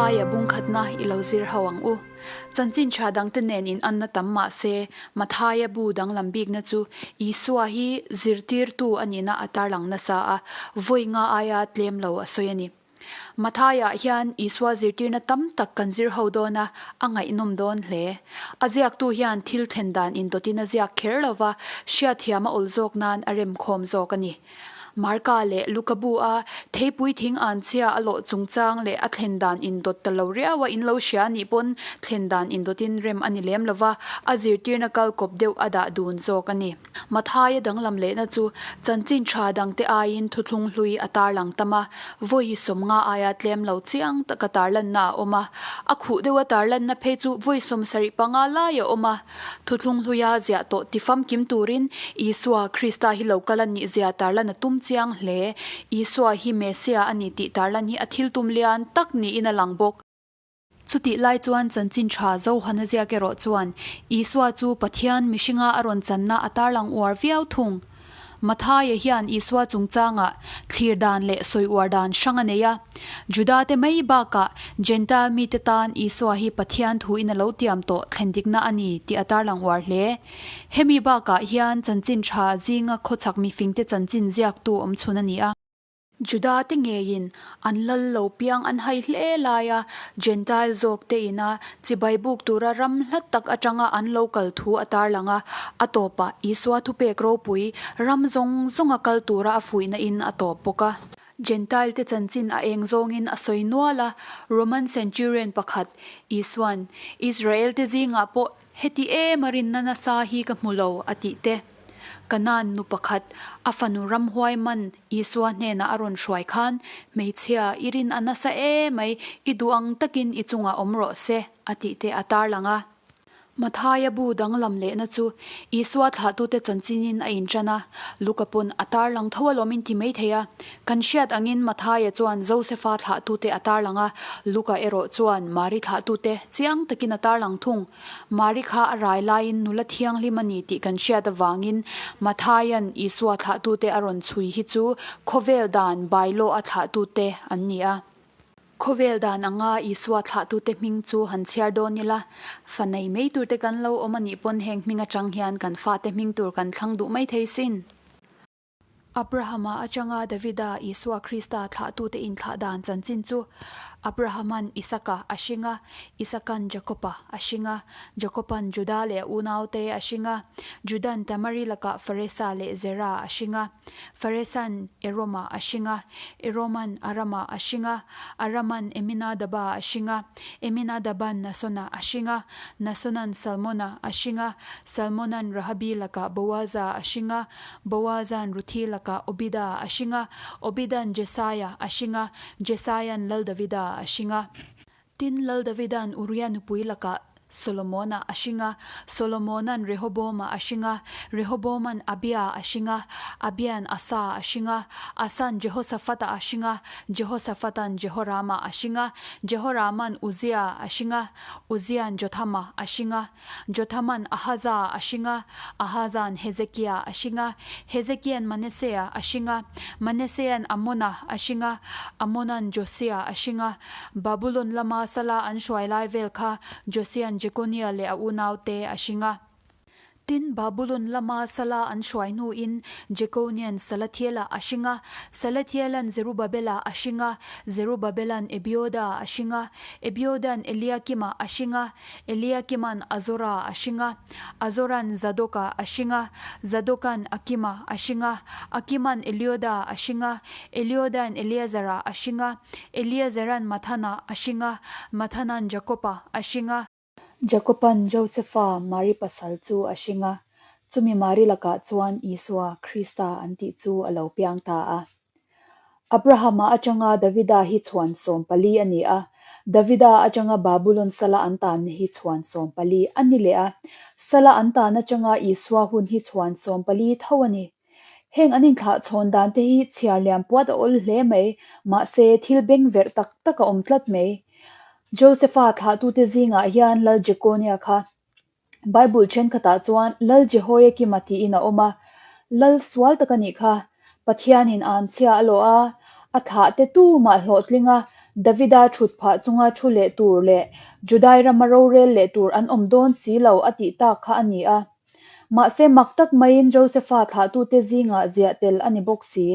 Mathaia bungkhatna i lo zir ho ang u. Chanchin tha dangte nen in anna tam mah se, Mathaia bu danglam bikna chu Isua hi zirtirtu a nihna a tarlang nasa a, vawi nga aia tlem lo a sawi a ni. Mathaia hian Isua zirtirna tam tak kan zir ho dawn a, a ngaihnawm dawn hle. A ziaktu hian thil thlen dan indawtin a ziak kher lo va, hriatthiam a awl zawk nan a remkhawm zawk a ni. Marka leh Luka bu a theipui thing an chhia a lawh chungchang leh a thlen dan indawt ta lo riau a in lo hria anih pawn thlen dan indawtin rem a ni lem lo va, a zirtirna kal kawp deuh a dah dun zawk a ni. Mathaia danglam lehna chu chanchin tha dangte aiin thuthlung hlui a tarlang tam a, vawi 50 aia tlem lo chiang taka tarlanna a awm a, a khuh deuha tarlanna phei chu vawi 75 lai a awm a. Thuthlung hluia ziah tawh ti famkim turin Isua Krista hi lo kal a nih zia tarlan a tum chiang hle. Isua hi Messiah a ni tih tarlan hi a thil tum lian tak niin a lang bawk. Chutih lai chuan chanchin tha Zohana ziak erawh chuan Isua chu Pathian mihringa a rawn channa a tarlang uar viau thung. Mathaia hian Isua chungchangah thlir dan leh sawi uar dan hrang a nei a. Judate mai bakah Jentail mite tan Isua hi Pathian thuin a lo tiam tawh thlen dikna a ni tih a tarlang uar hle. Hemi bakah hian chanchin tha zinga khawchhak mifingte chanchin ziaktu awmchhun a ni a. Juda te ngeiin an lal lo piang an hai hle lai a, Jentail zawk te ina chibai buk tura ram hla tak atanga an lo kal thu a tarlang a, a tawpah Isua thupek ropui ram zawng zawnga kal tura a fuihna in a tawp bawk a. Jentail te chanchin a eng zawngin a sawi nual a, Roman centurion pakhat Isuan Israel te zingah pawh Heti em a rinna nasa hi ka hmu lo, a tih te. Kanaan nu pakhat, a fanu ramhuai man Isua hnenah a rawn hruai khan, Hmeichhia, i rin a nasa emai, i duh ang takin i chungah awm rawh se, a tih te a tarlang a. Mathaia bu danglam lehna chu Isua thlahtute chanchinin a inṭan a, Luka pawn a tarlang tho alawm in ti maithei a. Kan hriat angin Mathaia chuan Josefa thlahtute a tarlang a, Luka erawh chuan Mari thlahtute chiang takin a tarlang thung. Mari kha a rai laiin nula thianghlim a ni tih kan hriat avangin Mathaia'n Isua thlahtute a rawn chhui hi chu khawvel dan bailaw a thlahtute an ni a. Khawvel dan anga Isua thlahtute hming chu han chhiar dawn ila, fa nei mai turte kan lo awm a nih pawn heng hming atang hian kan fate hming tur kan thlang duh mai thei sin. Abrahama atanga Davida, Isua Krista thlahtute inthlah dan chanchin chu, Abrahama'n Isaka a hring a, Isaka'n Jakoba a hring a, Jakoba'n Juda leh a unaute a hring a, Juda'n Tamari lakah Faresa leh Zera a hring a, Faresa'n Eroma a hring a, Eroma'n Arama a hring a, Arama'n Eminadaba a hring a, Eminadaba'n Nasona a hring a, Nasona'n Salmona a hring a, Salmona'n Rahabi lakah Boaza a hring a, Boaza'n Ruthi lakah Obida a hring a, Obida'n Jesaia a hring a, Jesaia'n Lal Davida a hring a. Tin, Lal Davida'n Uria nupui lakah Solomona a hring a, Solomona'n Rehoboama a hring a, Rehoboama'n Abia a hring a, Abia'n Asa a hring a, Asa'n Jehosaphata a hring a, Jehosaphata'n Jehorama a hring a, Jehorama'n Uzia a hring a, Uzia'n Jothama a hring a. Jothama'n Ahaza a hring a, Ahaza'n Hezekia a hring a, Hezekia'n Manesea a hring a, Manesea'n Amona a hring a, Amona'n Josia a hring a. Babulon lama sala an hruai lai vel kha Josia'n Jekonia leh a unaute a hring a. Tin, Babulon lama sala an hruai hnuin Jekonia'n Salathiela a hring a, Salathiela'n Zerubabela a hring a, Zerubabela'n Ebioda a hring a, Ebioda'n Eliakima a hring a, Eliakima'n Azora a hring a, Azora'n Zadoka a hring a, Zadoka'n Akima a hring a, Akima'n Elioda a hring a, Elioda'n Eleazara a hring a, Eleazara'n Mathana a hring a, Mathana'n Jakoba a hring a. Jakoba'n Josefa, Mari pasal chu a hring a, chumi Mari lakah chuan Isua, Krista an tih chu a lo piang ta a. Abrahama atanga Davida hi chhuan 14 a ni a, Davida atanga Babulon sala an tanna hi chhuan 14 a ni leh a, sala an tan atanga Isua hun hi chhuan 14 tho a ni. Heng an inthlah chhawn dan te hi chhiar liam puat a awl hle mai, mahse thil beng verh tak tak a awm tlat mai. Josefa thlahtute zingah hian Lal Jekonia kha Bible thenkhatah chuan Lal Jehoiakima tiin a awm a, Lal sual tak a nih kha. Pathianin an chhia a lawh a, a thlah te tumah hlawhtling a, Davida thutphah chunga thu leh tur leh Judai rama rorel leh tur an awm dawn si lo a tih tak kha a ni a. Mahse mak tak maiin Josefa thlahtute zingah ziah tel a ni bawk si.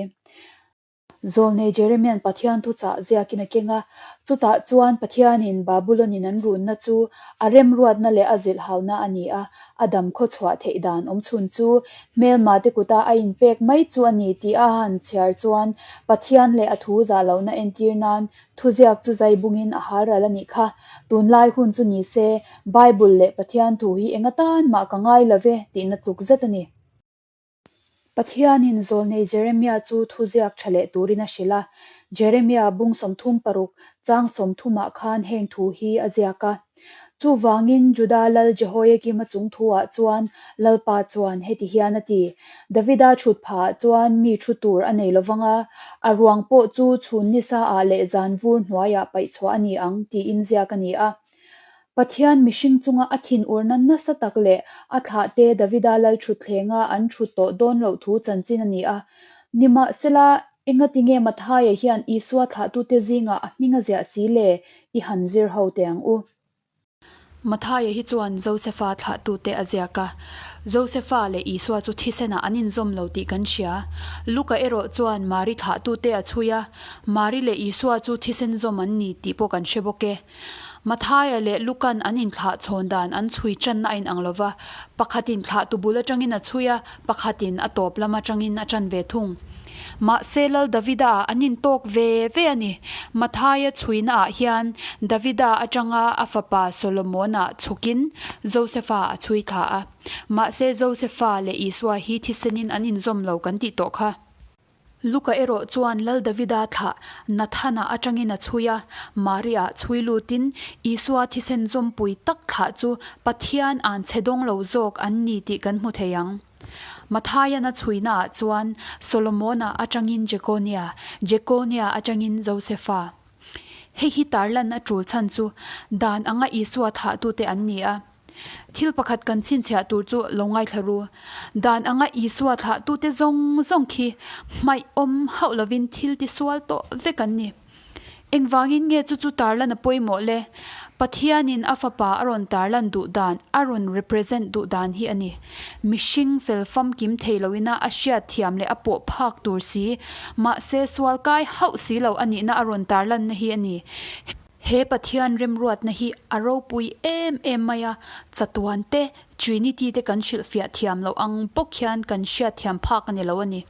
Zawlnei Jeremia'n Pathian thuchah ziakin a keng a, chutah chuan Pathianin Babulonin an runna chu a remruatna leh a zilhhauna a ni a, a dam khawchhuah theih dan awmchhun chu hmelmate kuta a inpek mai chu a ni tih a han chhiar chuan Pathian leh a thu zah lohna entir nan thuziak chu zai bungin a halral a nih kha. Tunlai hun chu ni se, Bible leh Pathian thu hi eng atan mah ka ngai lo ve tihna tluk zet a ni. Pathianin zawlnei Jeremia chu thuziak tha leh turin a hrilh a. Jeremia bung 36 chang 30 ah khan heng thu hi a ziak a. Chuvangin Juda lal Jehoiakim-a chung thuah chuan Lalpa chuan heti hian a ti, Davida thut phahah chuan mi thu tur a nei lovang a, a ruang pawh chu chhun nisaah leh zan vur hnuaiah paih chhuah a ni ang, tiin ziak a ni a. Pathian mihring chunga a thinurna nasa tak leh a thlahte Davida lal thutthlenga an thut tawh dawn loh thu chanchin a ni a. Nimahsela, engatinge Mathaia hian Isua thlahtute zingah a hming a ziah si le? I han zir ho teh ang u. Mathaia hi chuan Josefa thlahtute a ziak a. Josefa leh Isua chu thisenah an inzawm lo tih kan hria. Luka erawh chuan Mari thlahtute a chhui a, Mari leh Isua chu thisen zawm an ni tih pawh kan hre bawk e. Mathaia leh Lukan an inthlah chhawn dan an chhui tanna a inang lo va, pakhatin thlahtu bul atangin a chhui a, pakhatin a tawp lam atangin a tan ve thung. Mahse Lal Davida an intawk ve ve a ni. Mathaia chhuinaah hian Davida atanga a fapa Solomona chhukin Josefa a chhui thla a. Mahse Josefa leh Isua hi thisenin an inzawm lo kan tih tawh kha. Luka erawh chuan Lal Davida thlah Nathana atangin a chhui a, Maria chhui lutin Isua thisen zawmpui tak thlah chu Pathian an chhe dawng lo zawk an ni tih kan hmu thei ang. Mathaian a chhuinaah chuan Solomona atangin Jekonia, Jekonia atangin Josefa. Hei hi tarlan a tul chhan chu dan anga Isua thlahtute an ni a. Thil pakhat kan chhinchhiah tur chu lo ngaithla ru. Dan anga Isua thlahtute zawng zawng khi hmaih awm hauh lovin thil tisual tawh vek an ni. Engvangin nge chu chu tarlan a pawimawh le? Pathianin a Fapa a rawn tarlan duh dan, a rawn represent duh dan hi a ni. Mihring fel famkim thei loina a hriat thiam leh a pawh phak tur si, mahse sual kai hauh si lo a nihna a rawn tarlanna hi a ni. He Pathian remruatna hi a ropui em em mai a, chatuan te, Trinity te kan hrilhfiah thiam loh ang bawk hian kan hriat thiam phak a ni lo a ni.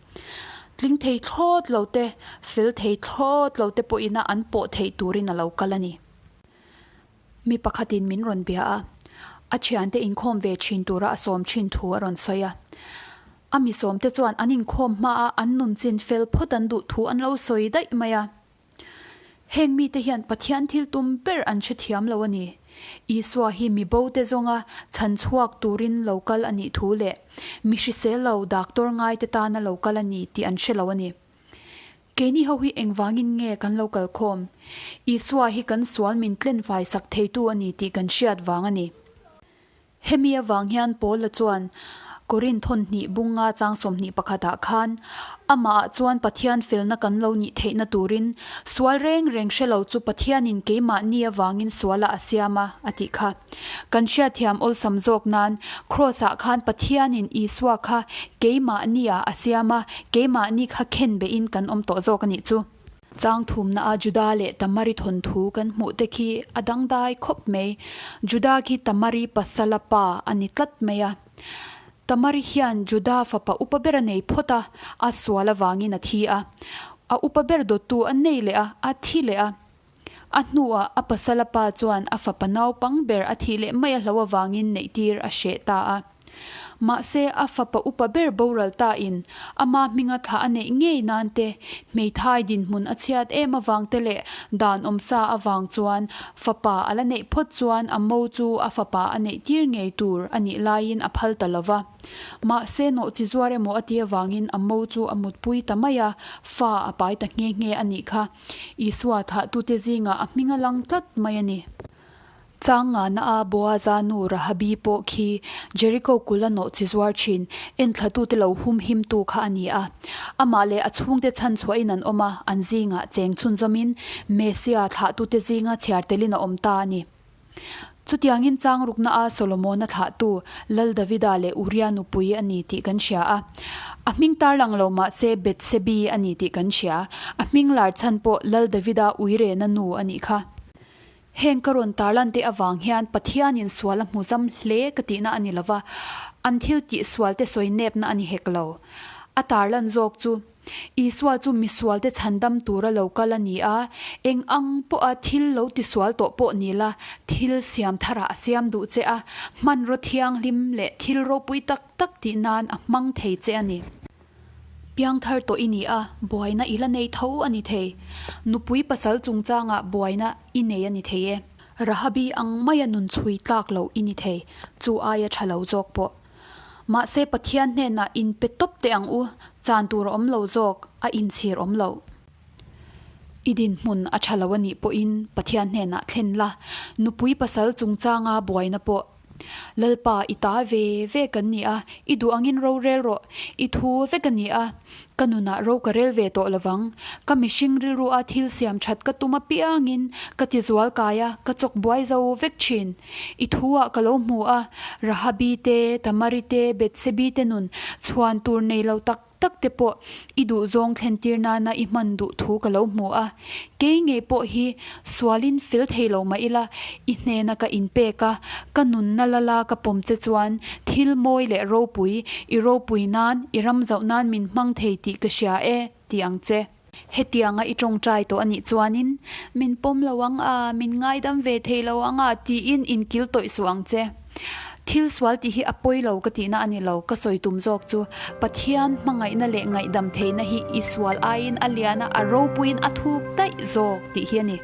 Tling thei thlawt lo te, fel thei thlawt lo te pawhina an pawh theih turin a lo kal a ni. Mi pakhatin min rawn bia a, a thiante inkhawm ve thin tura a sawm thin thu a rawn sawi a. A mi sawmte chuan an inkhawm hmaa an nun chin fel phawt an duh thu an lo sawi daih mai a. Heng mite hian Pathian thil tum ber an hrethiam lo a ni. Isua hi mi bote zawnga chhan chhuak turin lo kal a nih thu leh mi hrisel lo doctor ngaite tana lo kal a ni tih an hre lo a ni. Keini ho hi engvangin nge kan lo kal khawm? Isua hi kan sual min tlenfai sak theitu a ni tih kan hriat vang a ni. Hemi avang hian Paula chuan Korinth thawn hnih bung nga chang 21 ah khan, Amahah chuan Pathian felna kan lo nih theihna turin sual reng reng hre lo chu Pathianin keimahni avangin sualah a siam a, a tih kha. Kan hriatthiam awlsam zawk nan, Kraws-ah khan Pathianin Isua kha keimahni-ah a siam a, keimahni kha khenbehin kan awm tawh zawk a nih chu. Chang thumna a Juda leh Tamari thawnthu kan hmuh te khi a dangdai khawp mai. Juda khi Tamari pasala pa a ni tlat mai a. Tamari hian Juda fapa upa ber a nei phawt a, a sual avangin a thi a. A upa ber dawttu a nei leh a, a thi leh a. A hnuah a pasala pa chuan a fapa naupang ber a thih leh mai a hlo avangin neihtir a hreh ta a. Mahse, a fapa upa ber boral tain ama hminga thlah a neih ngei nan te, hmeithai dinhmun a chhiat em avang te leh dan awmsa avang chuan fapa a la neih phawt chuan a mo chu a fapa a neih tir ngei tur a nih laiin a phal ta lo va. Mahse, nawhchi zuar emaw a ti avangin a mo chu a mutpui ta mai a, fa a pai ta nghe nghe a nih kha. Isua thahtute zingah a hming a lang tlat mai a ni. Chang ngana a Boaza nu Rahabi pawh khi Jeriko kul a nawh chi zuar thin enthlatute lo humhimtu kha a ni a. Amah leh a chhungte chhanchhuahin an awm a, an zingah cheng chhunzawmin Messia thlahtute zinga chhiar telin a awm ta a ni. Chutiangin chang rukna a Solomona thlahtu Lal Davida leh Uria nupui a ni tih kan hria a. A hming tarlang lo mah se Bethsebi a ni tih kan hria. A hming lar chhan pawh Lal Davida uirena nu a nih kha. Heng ka rawn tarlan te avang hian Pathianin sual a hmu zam hle ka tihna a ni lova, an thil tih sual te sawi nepna a ni hek lo. A tarlan zawk chu Isua chu misualte chhandam tura lo kal a ni a, eng ang pawha thil lo tisual tawh pawh ni la, thil siam tharah a siam duh che a, hmanraw thianghlim leh thil ropui tak tak tih nan a hmang thei che a ni. Piangthar tawh i ni a, buaina i la nei tho a ni thei. Nupui pasal chungchangah buaina i nei a ni thei e. Rahabi ang maia nun chhui tlak loh i ni thei, chu aia tha lo zawk pawh. Mahse Pathian hnenah inpe tawp teh ang u, chan tur a awm lo zawk, a inchhir awm loh. I dinhmun a tha lo a nih pawhin Pathian hnenah thlen la, nupui pasal chungchanga buaina pawh Lalpa i ta ve ve kan ni a, i duh angin ro rel rawh, i thu vek a ni a, ka nunah ro ka rel ve tawh lovang, ka mihring rilrua thil siam that ka tum apiangin ka ti zual kai a, ka chawk buai zo vek thin. I thu-ah ka lo hmu a, Rahabi te, Tamari te, Bethsebi te nun chhuan tur nei lo tak tak te pawh i duhzawng thlentir nana i hman duh thu ka lo hmu a. Kei ngei pawh hi sualin fel thei lo mah ila, i hnena ka inpek a, ka nunna lala ka pawm che chuan thil mawi leh ropui, i ropui nan, i ram zauh nan min hmang thei tih ka hria e, ti ang che. Hetianga i tawngtai tawh a nih chuanin, Min pawm lo ang a, min ngaidam ve thei lo ang a, tiin inkil tawih suh ang che. Thil sual tih hi a pawi lo ka tihna a ni lo, ka sawi tum zawk chu Pathian hmangaihna leh ngaihdam theihna hi i sual aiin a lian a, a ropuiin a thuk daih zawk tih hi a ni.